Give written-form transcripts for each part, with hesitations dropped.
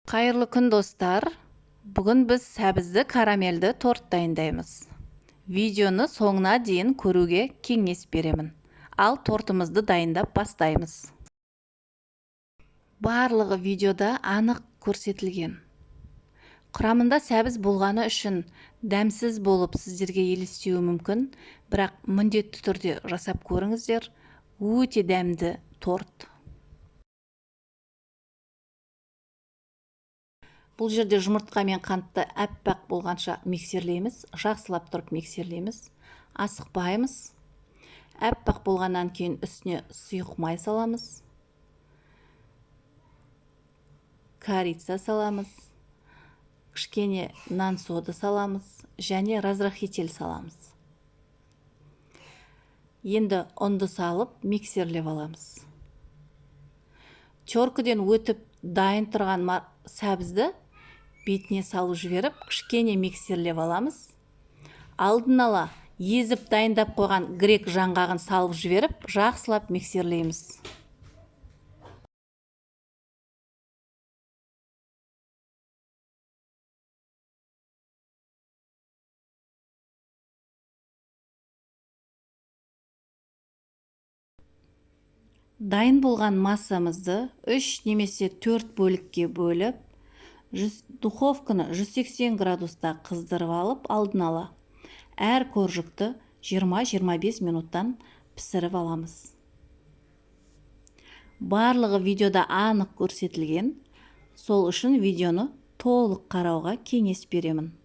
Қайырлы күн, достар! Бүгін біз сәбізді карамельді торт дайындаймыз. Видеоны соңына дейін көруге кеңес беремін. Ал тортымызды дайындап бастаймыз. Барлығы видеода анық көрсетілген. Құрамында сәбіз болғаны үшін дәмсіз болып сіздерге елестеуі мүмкін, бірақ міндетті түрде жасап көріңіздер. Өте дәмді торт. Бұл жерде жұмыртқа мен қантты әппақ болғанша миксерлейміз, жақсылап тұрып миксерлейміз, асықпаймыз. Әппақ болғаннан кейін үстіне сұйық май саламыз, корица саламыз, кішкене нан сода саламыз және разрыхлитель саламыз. Енді ұнды салып миксерлеп аламыз. Теркіден өтіп дайын тұрған сәбізді бетіне салып жіберіп, кішкене миксерлеп аламыз. Алдын ала езіп дайындап қойған грек жаңғағын салып жіберіп, жақсылап миксерлейміз. Дайын болған массамызды 3 немесе 4 бөлікке бөліп, духовканы 180 градуста қыздырып алып, алдын ала әр коржикті 20-25 минуттан пісіріп аламыз. Барлығы видеода анық көрсетілген, сол үшін видеоны толық қарауға кеңес беремін.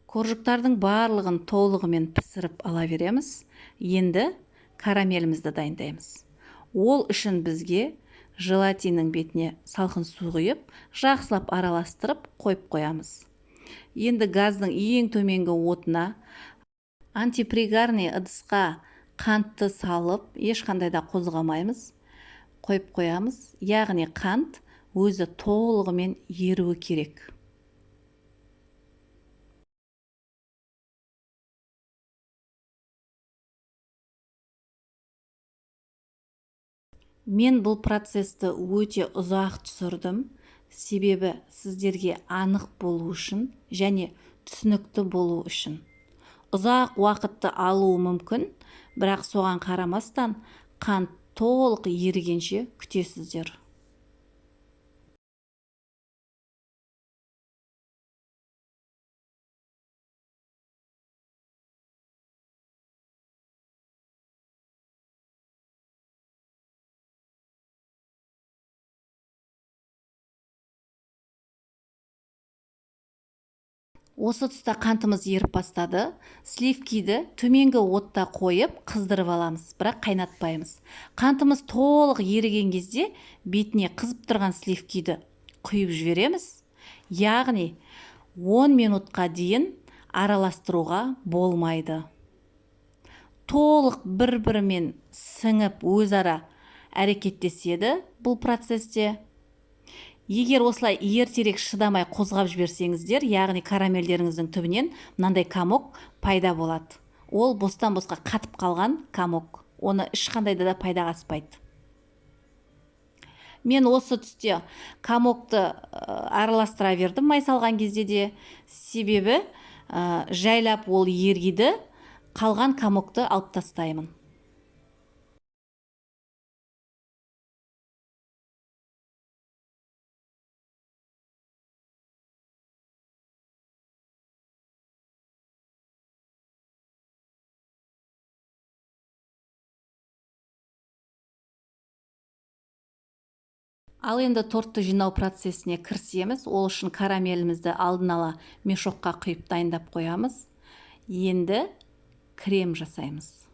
Коржиктардың барлығын толығымен пісіріп ала береміз. Енді карамелімізді дайындаймыз. Ол үшін бізге желатиннің бетіне салқын су құйып, жақсылап араластырып қойып қоямыз. Енді газдың ең төменгі отына антипригарный ыдысқа қантты салып, ешқандай да қозғамаймыз, қойып қоямыз. Яғни қант өзі толығымен еруі керек. Мен бұл процесті өте ұзақ түсірдім, себебі сіздерге анық болу үшін және түсінікті болу үшін. Ұзақ уақытты алуы мүмкін, бірақ соған қарамастан қант толық ерігенше күтесіздер. Осы тұста қантымыз еріп бастады. Сливкиді төменгі отта қойып қыздырып аламыз, бірақ қайнатпаймыз. Қантымыз толық еріген кезде бетіне қызып тұрған сливкиді құйып жібереміз. Яғни 10 минутқа дейін араластыруға болмайды. Толық бір-бірімен сіңіп өзара әрекеттеседі бұл процесте. Егер осылай ертерек шыдамай қозғап жіберсеңіздер, яғни карамельдеріңіздің түбінен мынандай комок пайда болады. Ол бостан-босқа қатып қалған комок. Оны ешқандай да пайдаға аспайды. Мен осы түсте комокты араластыра бердім май салған кезде де. Себебі жайлап ол ергиді, қалған комокты алып тастаймын. Ал енді тортты жинау процесіне кірісеміз. Ол үшін карамелімізді алдын ала мешокқа құйып дайындап қоямыз. Енді крем жасаймыз.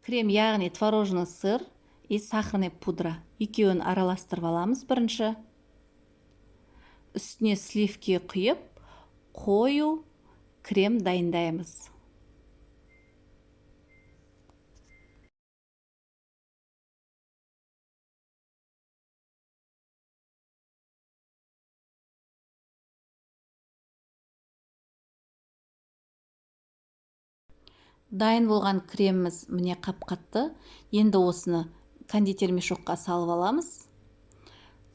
Крем, яғни творожный сыр и сахарный пудра, екеуін араластырып аламыз бірінші. Үстіне сливки құйып, қою крем дайындаймыз. Дайын болған креміміз міне қап-қатты. Енді осыны кондитер мешокқа салып аламыз.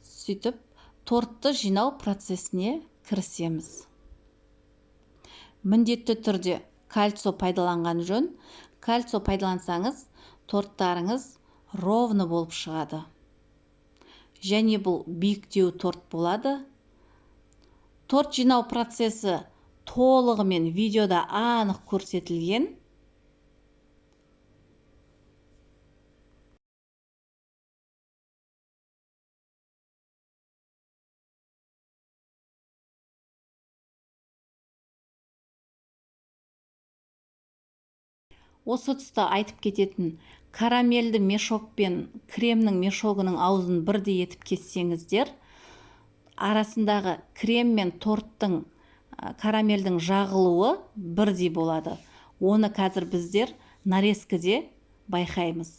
Сөйтіп тортты жинау процесіне кірісеміз. Міндетті түрде кольцо пайдаланған жөн. Кольцо пайдалансаңыз, торттарыңыз ровно болып шығады. Және бұл биіктеу торт болады. Торт жинау процесі толығымен видеода анық көрсетілген. Осы тұста айтып кететін, карамельді мешок пен кремнің мешогының аузын бірдей етіп кессеңіздер, арасындағы крем мен торттың, карамельдің жағылуы бірдей болады. Оны қазір біздер нарезкіде байқаймыз.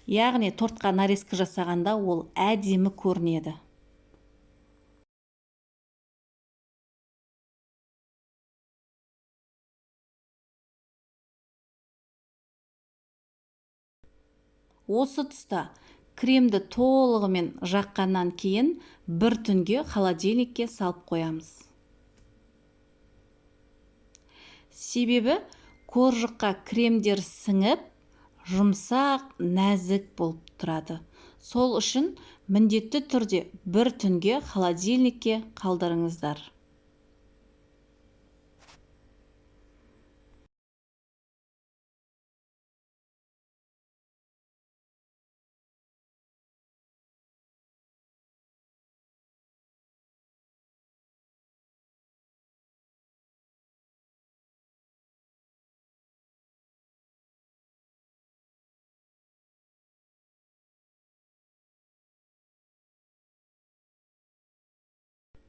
Яғни тортқа нарезка жасағанда ол әдемі көрінеді. Осы тұста кремді толығымен жаққаннан кейін бір түнге холодильникке салып қоямыз. Себебі коржыққа кремдер сіңіп, жұмсақ, нәзік болып тұрады. Сол үшін міндетті түрде бір түнге холодильникке қалдырыңыздар.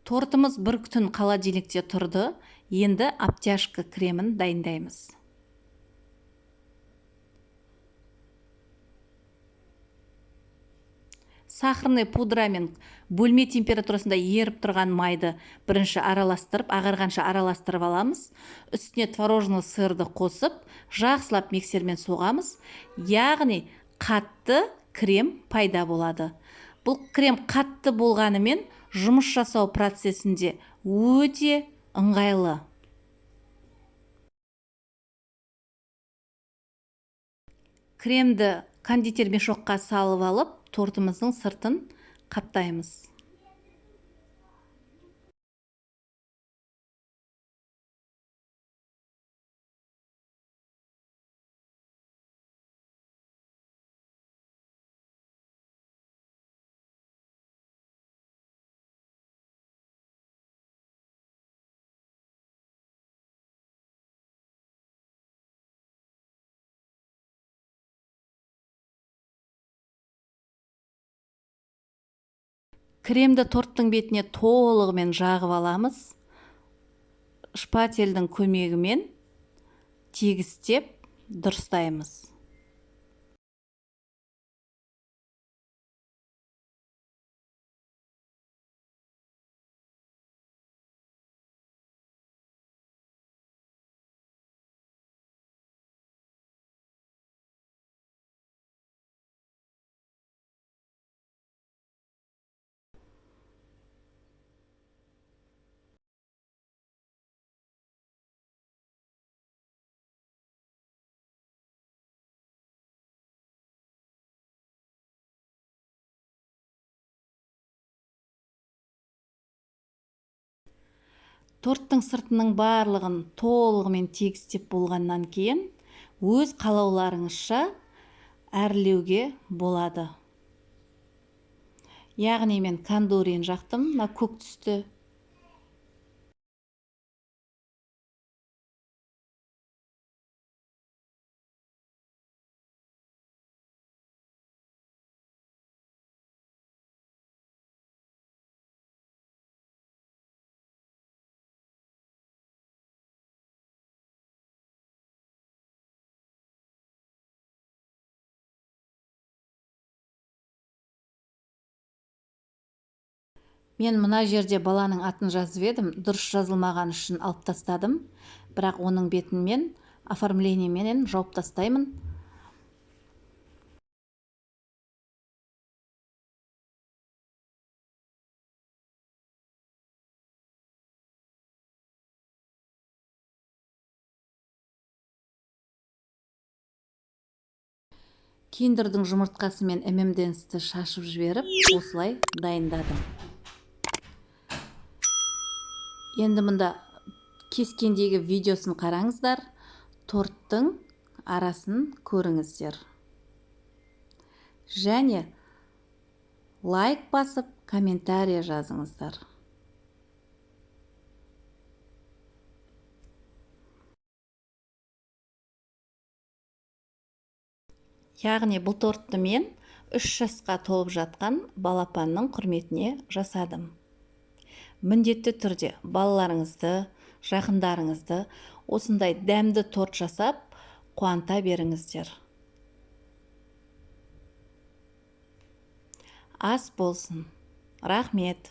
Тортымыз бір күн холодильникте тұрды. Енді обтяжка кремін дайындаймыз. Сахарный пудрамен бөлме температурасында еріп тұрған майды бірінші араластырып, ағарғанша араластырып аламыз. Үстіне творожный сырды қосып, жақсылап миксермен соғамыз. Яғни қатты крем пайда болады. Бұл крем қатты болғанымен жұмыс жасау процесінде өте ыңғайлы. Кремді кондитер мешокқа салып алып, тортымыздың сыртын қаптаймыз. Кремді торттың бетіне толығымен жағып аламыз. Шпательдің көмегімен тегістеп дұрыстаймыз. Торттың сыртының барлығын толығымен тегістеп болғаннан кейін өз қалауларыңызша әрлеуге болады. Яғни мен кандурин жақтым, мына көк түсті. Мен мына жерде баланың атын жазып едім, дұрыс жазылмаған үшін алып тастадым. Бірақ оның бетін мен оформлениеменен жауып тастаймын. Киндердің жұмыртқасы мен M&M'сті шашып жіберіп, осылай дайындадым. Енді мында кескендегі видеосын қараңыздар, торттың арасын көріңіздер. Және лайк басып, комментарий жазыңыздар. Яғни бұл тортты мен 3 жасқа толып жатқан балапанның құрметіне жасадым. Міндетті түрде балаларыңызды, жақындарыңызды осындай дәмді торт жасап қуанта беріңіздер. Ас болсын. Рахмет.